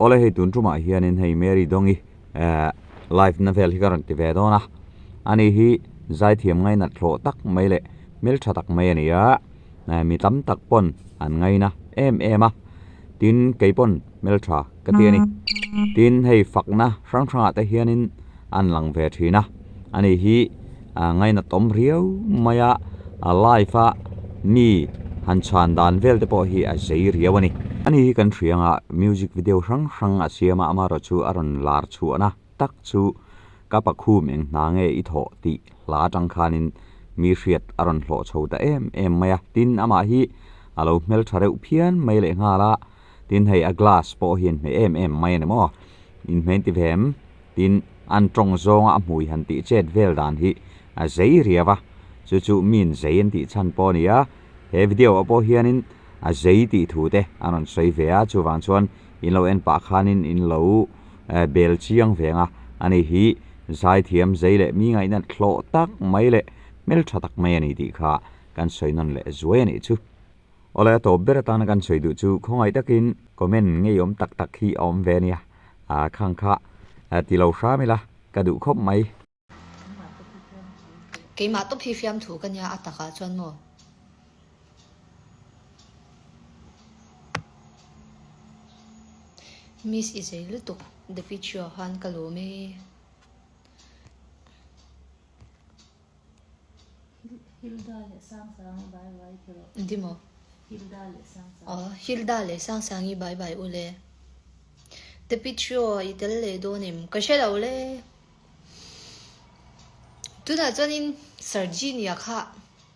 Awle hei tun tumah hianin hei Mary Dawngi eh live na vel hi ka rawn ti ve dawn a, ani hi zaithiam ngainat hlawh tak mai leh hmeltha tak mai a ni a, eh mi tam tak pawn an ngaina em em a, tin kei pawn hmeltha ka ti a ni. Tin hei fakna hrang hrangah te hianin an lang ve thin a, ani hi ah ngainat awm riau mai a, a live a mi han chhan dan vel te pawh hi a zei riau a ni. Ani hi kan hria anga music video hrang hrang a siam a, amaherawhchu a rawn lar chhuahna tak chu ka pakhum eng hna nge i thawh tih hla atang khanin mi hriat a rawn hlawh chho ta em em mai a, tin amah hi a lo hmeltha reuh phian mai leh nghal a, tin hei a glass pawh hi a inhmeh em em mai a ni maw, inhmeh inti ve em? Tin, an tawng zawnga a hmui han tih chet vel dan hi a zei riau a, chu chu miin zei an tih chhan pawh a ni a, he video ah pawh hianin a zei tih thu te an rawn sawi ve a, chuvang chuan in lo en pah khanin in lo bel chiang veng a, ani hi zaithiam zei leh mi ngaihna hlawh tak mai leh hmeltha tak mai a ni tih kha kan sawi nawn leh zuai a nih chu. Awle a tawp ber atana kan sawi duh chu khawngaih takin comment ngeiawm tak tak hi a awm ve a nia. A khang kha ti lo hram ila ka duh khawp mai. Keimah tawp hi fiamthu ka nia a takah chuan maw? Miss i zei lutuk The Picture khan ka lawm e. Hilda leh Sangsangi bye bye ti rawh. Engti maw? Hilda leh Sangsangi. Aw, Hilda leh Sangsangi bye bye u le. The Pitrio i tel leh dawn em? Ka hre lo le. Tunah chuanin Sarjinia kha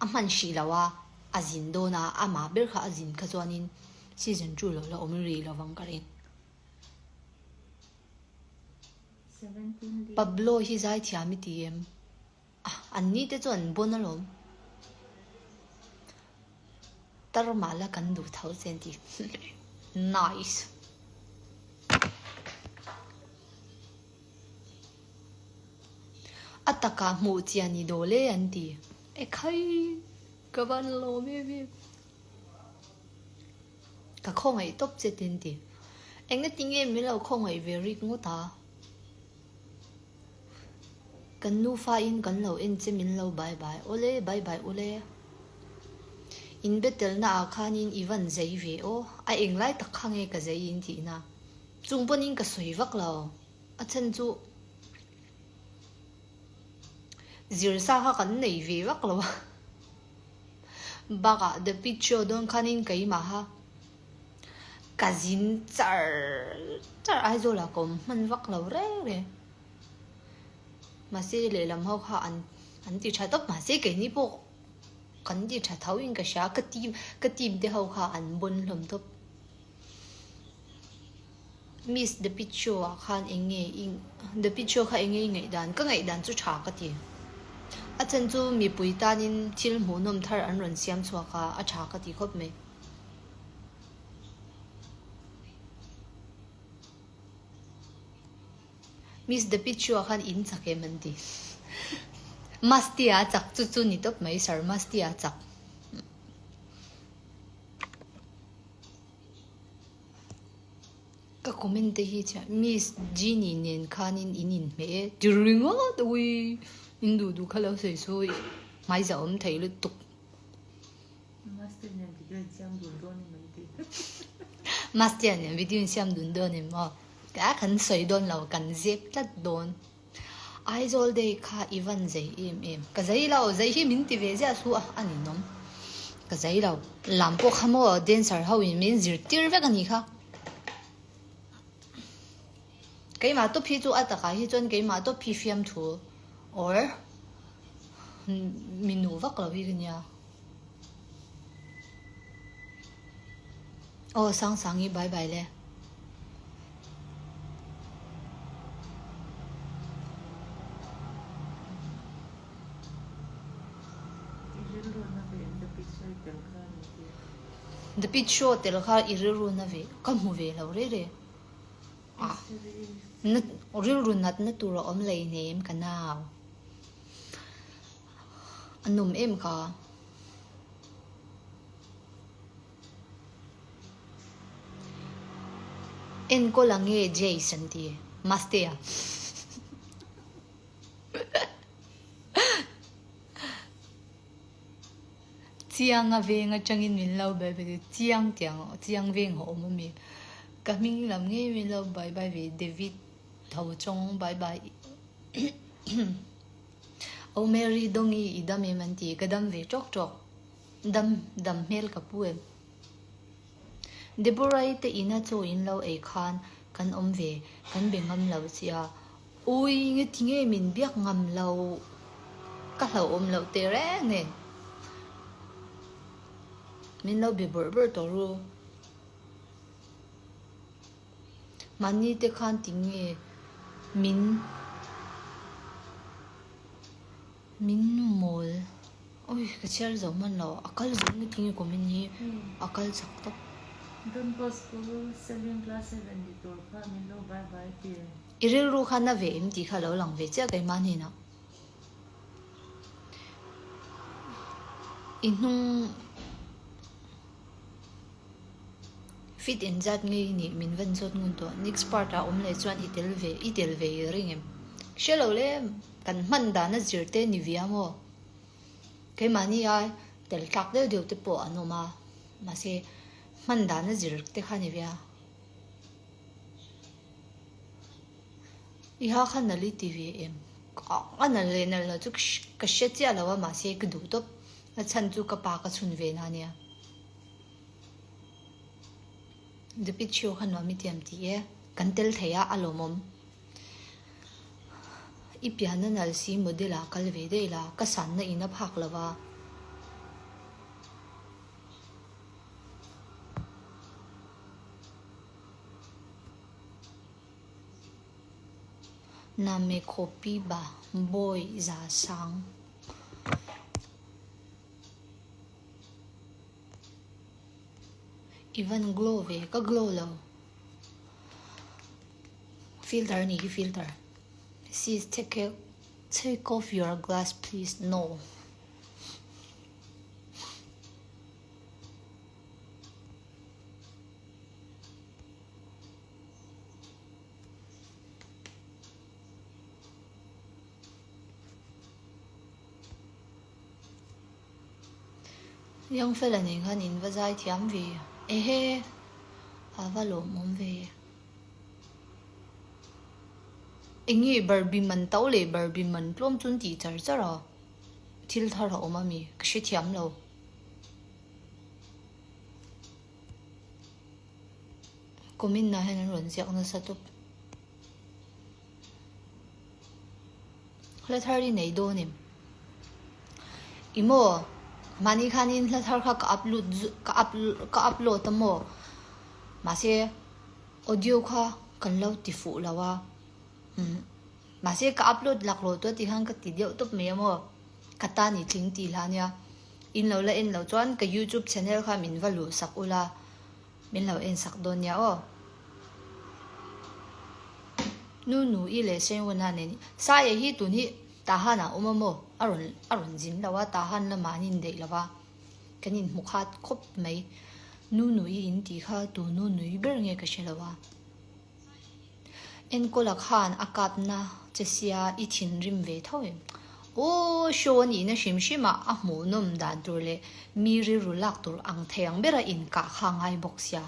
a hman hrih lo a, a zin dawn a, amah ber kha a zin kha chuanin season 2 lo la awm rih lovang ka ring. Pablo hi zaithiam i ti em? An ni te chu an bawn alawm. Tar mah la kan duh tho che an ti. Nice. A takah hmuh chian i dawl e an ti. Ekhai ka van lawm em em. Ka khawngaih tawp che tin ti. Engati nge min lo khawngaih ve rik ngawt a? Kan nufa in kan lo en che min lo bye bye awle bye bye ule. In be telna ah khanin i van zei ve aw. A englai tak kha nge ka zei in tihna. Chung pawhin ka sawi vak lo. A chhan chu zirsa kha kan nei ve vak lo a. Bakah The Pit Show dawn khanin keimaha ka zin char char Aizawlah ka awm hman vak lo reng reng. Mahse lehlam ho kha an an ti tha tawp mahse keini pawh kan ti tha tho in ka hria ka team ka team te ho kha an bawn hlawm tawp. Miss The Pit Show ah khan eng nge i The Pit Show kha eng nge i ngaihdan? Ka ngaihdan chu tha ka ti. A chhan chu mipui tanin thil hmuhnawm thar an rawn siam chhuak a, a tha ka ti khawp mai. Miss The Pit Show ah khan in chak em an ti. Mastea chak chu chu ni tawp mai Sir Mastea chak. Ka comment te hi chhiah Miss Genie nen khanin in inhmeh e ti ringawt ui in duh duh kha lo sawi sawi hmai za awm thei lutuk. Mastea nen video in siam dun dawn em an ti. Mastea nen video in siam dun dawn em aw ka kan sawi dawn lo kan zep tlat dawn. Aizawl day kha i van zei em em. Ka zei lo, zei hi min ti ve ziah su a, a ninawm. Ka zei lo. Lam pawh kha maw dancer ho in min zirtir vek a ni kha. Keimah tawp hi chu a takah hi chuan keimah tawp hi fiamthu or minu vak lo hi ka nia. Aw Sangsangi bye bye le. The Pit Show tel kha i rilru na ve ka hmu ve lo re re. Ah na rilru nat na tur a awm lei nem ka nau. A num em ka. Enkawl ang nge Jace an ti Mastea. Chiang a veng atangin min lo bye bye Chiang tiang Chiang veng a awm ami ka hming lam ngei min lo bye bye ve David tho chawng bye bye Oh Mary Dongi i dam em an ti ka dam ve tawk tawk dam dam hmel ka pu em. Deborah-i te ina chaw in lo ei khan kan awm ve kan be ngam lo che a, ui nge ti nge min biak ngam lo ka hlauhawm loh teh reng nen min lo be bawrh bawrh tawh ru. Mahni te khan ti nge min Min mawl. Ui ka chhiar zo hman lo. A kal zo nge tinge comment hi a kal chak tawp. Don Bosco Seling class 7 ni tur kha min lo bye bye ti. I rilru kha na ve em tih kha lo lang ve chiah keimah hnenah. I hnung fit engzat nge i nih min van zawt ngun tawh. Next part ah awm leh chuan i tel ve i tel ve i ring em. Hre lo le. Kan hman dan a zir te ni via maw? Keimahni a tel tlak deuh deuh te pawh an awm a, mahse hman dan a zir te kha ni via. I ha kha nal i ti ve em? A nal leh nal lo chu ka hre chiah lo a, mahse ka duh tawp. A chhan chu ka pa ka chhun ve na nia. The picture kha nuam i tiam tih e. Kan tel thei a, a lawmawm. I pianna nal si model ah kal ve daih la, ka sanna in a phak lo va. Na me khaw pi ba bawi za sang. I van glow ve, ka glow lo. Filter a nih hi filter. Sis take care take off your glass please no. Young fella nen khan in va zai thiam ve ehe a va lawmawm ve. Enge Barbie man to leh Barbie man tlawm chu an tih char char a, thil thar a awm ami ka hrethiam lo. Comment ah hian an rawn ziak nasa tawp. Hla thar i nei dawn em? I maw? Mahni khanin hla thar kha ka upload ka ka upload a maw? Mahse audio kha kan lo ti fuh lo a, umm mahse ka upload laklawh tawh tih khan ka ti deuh tawp mai a maw? Ka tan i tling tih hla nia. In lo la en loh chuan ka youtube channel kha min va luh sak ula. Min lo en sak dawn nia aw. Nu nu i leh Sengwena nen Saia hi tun hi Tahan ah awm a maw? A rawn a rawn zin lo a, Tahan lamah an indaih lo va, kan inhmu khat khawp mai. Nu nu i in tih kha tu nu nui ber nge ka hre lo a. Enkawla khan a kapna che sia i thinrim ve tho em? Aw, show a nihna hrim hrim ah a hmuhnawm dan tur leh mi rilru lak tur ang thei ang bera inkah kha a ngai bawk sia.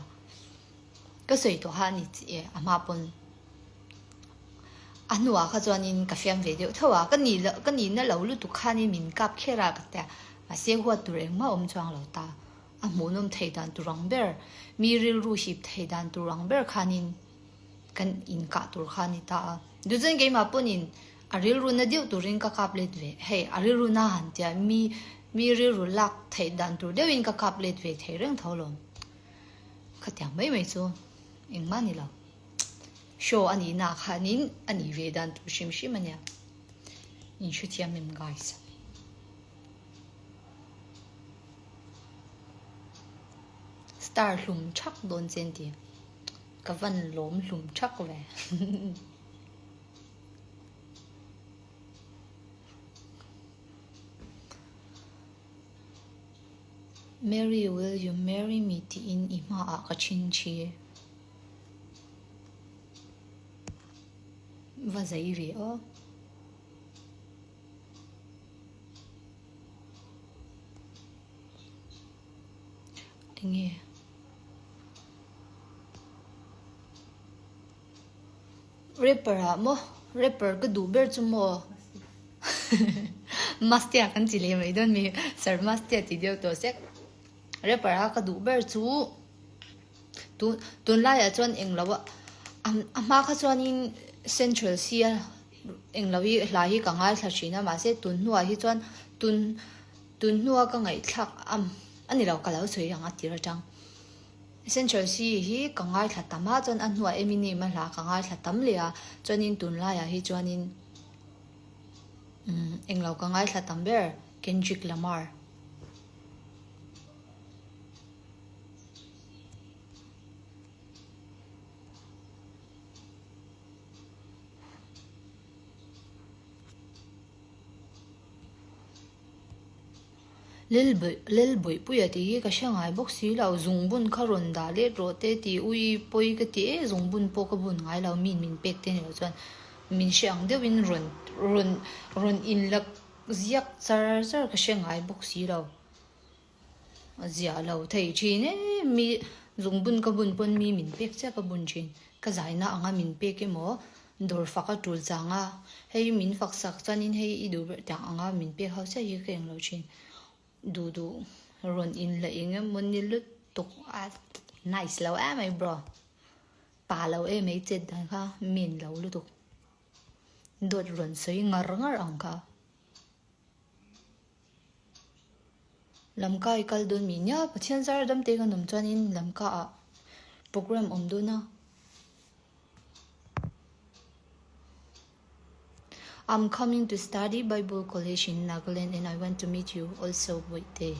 Ka sawi tawh ha a ni e, a hma pawn a hnuah kha chuanin ka fiam ve deuh tho a, ka nih loh ka nihna lo lutuk khanin min kap kher a ka tia, mahse huat tur engmah awm chuang lo ta. A hmuhnawm thei dan tur ang ber, mi rilru hip thei dan tur ang ber khanin kan inkah tur kha a ni ta a. Duhchuan keimah pawnin a rilru na deuh turin ka kap let ve, hei a rilru na han tia mi mi rilru lak theih dan tur deuhin ka kap let ve thei reng tho lawm. Khatiang mai mai chu engmah a ni lo. Show a nihna khanin a nih ve dan tur hrim hrim a nia. In hrethiam em guys? Star hlum thak dawn che an ti. Ka van lawm hlum thak ve. Mary will you marry me tiin i hmaah ka thin thi. Va zei ve aw. Enge? Rapper ah maw? Rapper ka duh ber chu maw? Mastea kan ti leh mai dawn mi Sir Mastea ti deuh tawh sek. Rapper a ka duh ber chu tun tunlaiah chuan englo a a hma kha chuanin Central C a englo hi hla hi ka ngaithla thin a mahse tun hnuah hi chuan tun tun hnua ka ngaihthlak a a ni lo ka lo sawi ang a tir atang. Central C hi ka ngaithla tam a chuan a hnuah Eminem a hla ka ngaithla tam leh a chuanin tunlaiah hi chuanin umm englo ka ngaithla tam ber Kendrick Lamar. Lelbuihpuia tih hi ka hre ngai bawk si lo, zungbun kha rawn dah let rawh te tih ui pawi ka ti e, zungbun pawh ka bun ngai lo, min min pek te ni loh chuan min hre ang deuhin rawn rawn rawn inla ziak char char ka hre ngai bawk si lo. A ziah lo thei thin e, mi zungbun ka bun pawn mi min pek chiah ka bun thin, ka zaina anga min pek emaw dawr fak a tul chang a, hei min fak sak chuanin hei i duh ber tiang anga min pek ho chiah hi ka eng lo thin, duh duh rawn inla eng emaw ni lutuk a nice lo em mai bro, pa lo em mai chet dan kha men lo lutuk, dawt rawn sawi ngar ngar ang kha. Lamka i kal dawn mi nia Pathian zar dam te kan awm chuanin Lamka ah program awm dawn a. I'm coming to study Bible College in Nagaland and I want to meet you also Bawihte.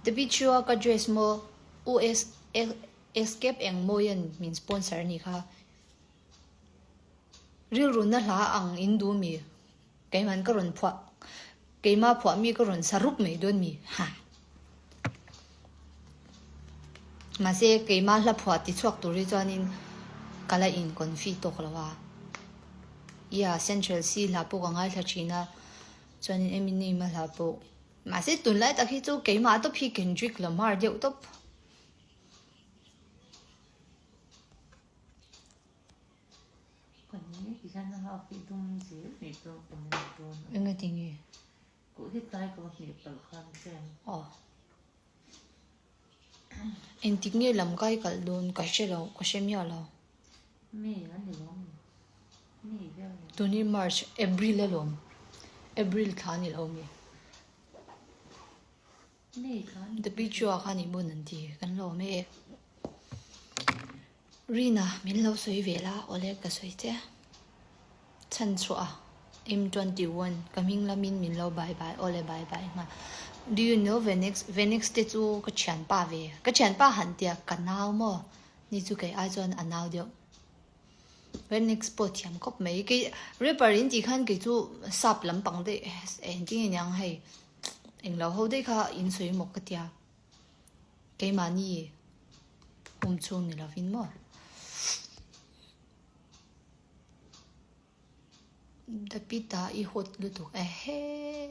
The video a ka dress maw US Escape Engmawian min sponsor a nih kha. Rilru na hla ang in duh mi? Keiman ka rawn phuah, keima phuah mi ka rawn sa rup mai dawn mi? Ha. Mahse keima hla phuah ti chhuak tur hi chuanin ka la in confi tawk lo a. Yeah, Central C hla pawh ka ngaithla thin a, chuanin Eminem a hla pawh. Mahse tunlai tak hi chu keimah tawp hi Kendrick Lamar deuh tawp. Engati nge? Aw. Engtik nge lam kai kalh dawn ka hre lo, ka hre miah lo. Tuni March, April alawm. April thla a ni lo mi. The Pichua kha nih bun an ti kan lawm e. Rina min lo sawi ve la awle ka sawi che. Chhan chhuah M21 ka hming lamin min lo bye bye awle bye bye nghal. Do you know Venex? Venex te chu ka thianpa ve. Ka thianpa han tia ka nau maw? Ni chu kei ai chuan a nau deuh. Venex pawh thiam khawp mai. Kei rapper in tih khan kei chu sap lampang daih engtin nge niang hei. Englo ho daih kha in sawi maw ka tia. Keimahni hum chhung ni lovin maw. The pit ah i hot lutuk ehe.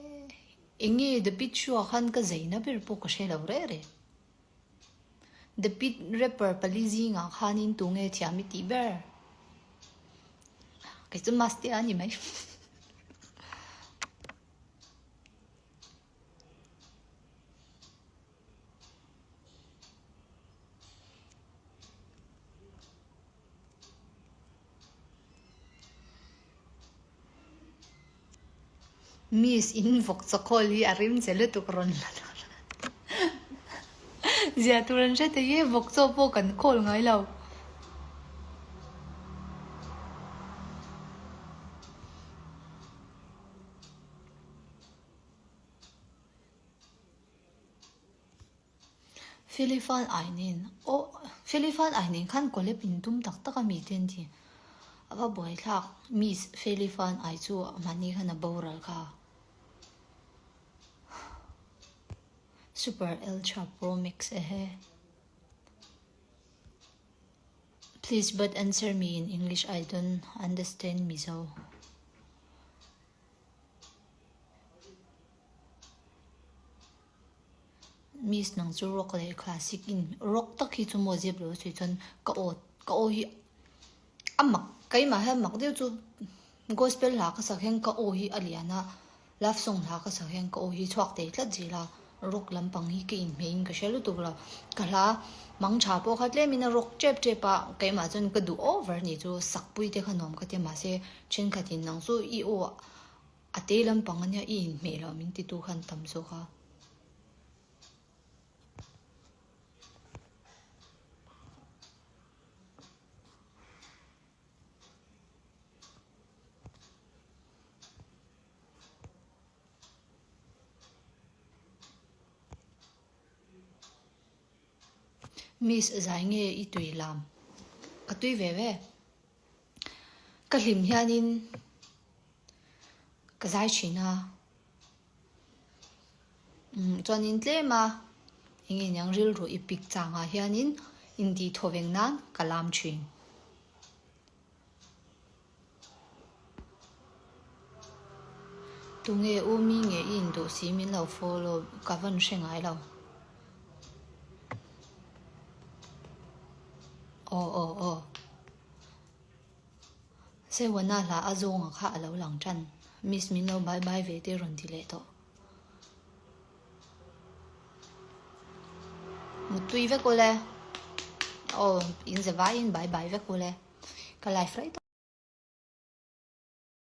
Enge the pit show ah khan ka zeina ber pawh ka hre lo reh reh. The pit rapper pali zingah khanin tunge thiam i tih ber? Kei chu Mastea a ni mai. Miss in vawk chawkhawl hi a rim che lutuk rawn la dawn zia tur an hre thei e vawk chaw pawh kan khawl ngai lo. Felifan ainin aw Felifan ainin khan collab in tum tak tak a mi te an ti a va buaithlak miss Felifan ai chu mahni khan a boral kha super ultra pro max ehe. Please but answer me in English I don't understand Mizo. Miss nang chu rock leh classic in rock tak hi chu maw zep lo sawi chuan ka aw ka aw hi a mak keimah hian mak deuh chu gospel hla ka sak hian ka aw hi a lian a love song hla ka sak hian ka aw hi chhuak thei tlat zel a rock lampang hi ka inhmeh in ka hre lutuk lo ka hla mang tha pawh kha tlem in a rock tep tep a keimah chuan ka duh over a nih chu sakpui te kha nuam ka ti a mahse thenkhat in nang chu i aw A te lampang ania i inhmeh loh min titu khan tam zawk a. Miss zai nge i tui lam? Ka tui ve ve. Ka hlim hianin ka zai thin a, umm chuanin tlem a eng nge niang rilru i pik changah hianin intih thaw veng nan ka lam thin. Tunge u mi nge i induh si min lo follow ka van hre ngai lo. Aw aw aw. Sewana hla a zawnga kha a lo lang tan. Miss min lo bye bye ve te rawn ti leh tawh. Muttui vek ule. Aw in za vaiin bye bye vek ule. Ka live rei tawh.